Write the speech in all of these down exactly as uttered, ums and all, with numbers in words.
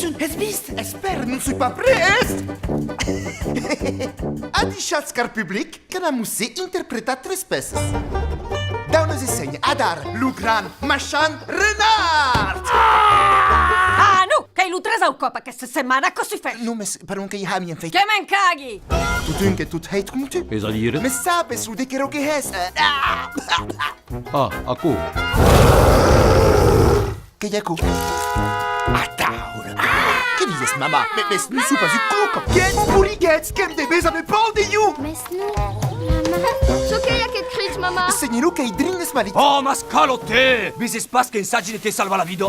Has vist? Espèra, non soi pas prèst! Adishatz, car public, qu'anam vos interpretar tres pèças. Daunas e sénher, adara, lo grand, machant Renard! Ah non! Qu'ei lo tresau còp aquesta setmana, quò sufeish! Non, mès per on qu'ei Hami, en fait? Que me'n cagui! Totun qu'ei tot hèit com tu. Es a dire? Mès sabes lo de qué ròc que hès? Eh, ah! Ah, aquò. Qu'ei aquò? Ataula! Qué dises, mama? Mès, mès non soi pas un coca! Qu'ètz borriguèts, qu'èm de bèsame paur de jo! Mès non, mama. Çò qu'ei aqueth critz, mama? Senhor, qu'ei drin es malits. Oh, mas cala-te! Veses pas qu'ensagi de te salvar la vida?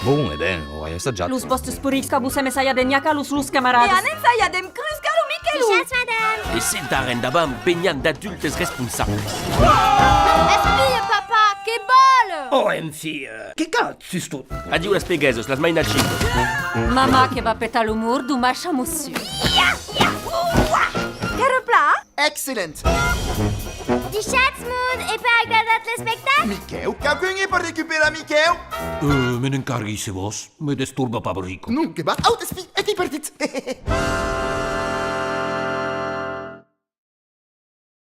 Bon, e ben, aurai assajat. Los vòstes porrics, qu'a vos èm ensajat de nhacar los, los camaradas. E an ensajat de'm cruscar lo Miquelon! Dejatz, madame! E se d'ara endavant, venham d'adultes responsables. Espia, papa, que vòla! Oh, enfin, euh, que cal, sustot? Adiu las peguesas, las mainatges. Mama que va petar lo mur, domash a Mossur. Qu'èra plan? Excellent! Dejatz, monde, e per agradat l'espectacle? Miquèu, quauqu'un ei per recuperar Miquèu? Euh, me n'encargui, se vòs, me destorba pas brica. Non, que va, aut espí, e qu'ei partit!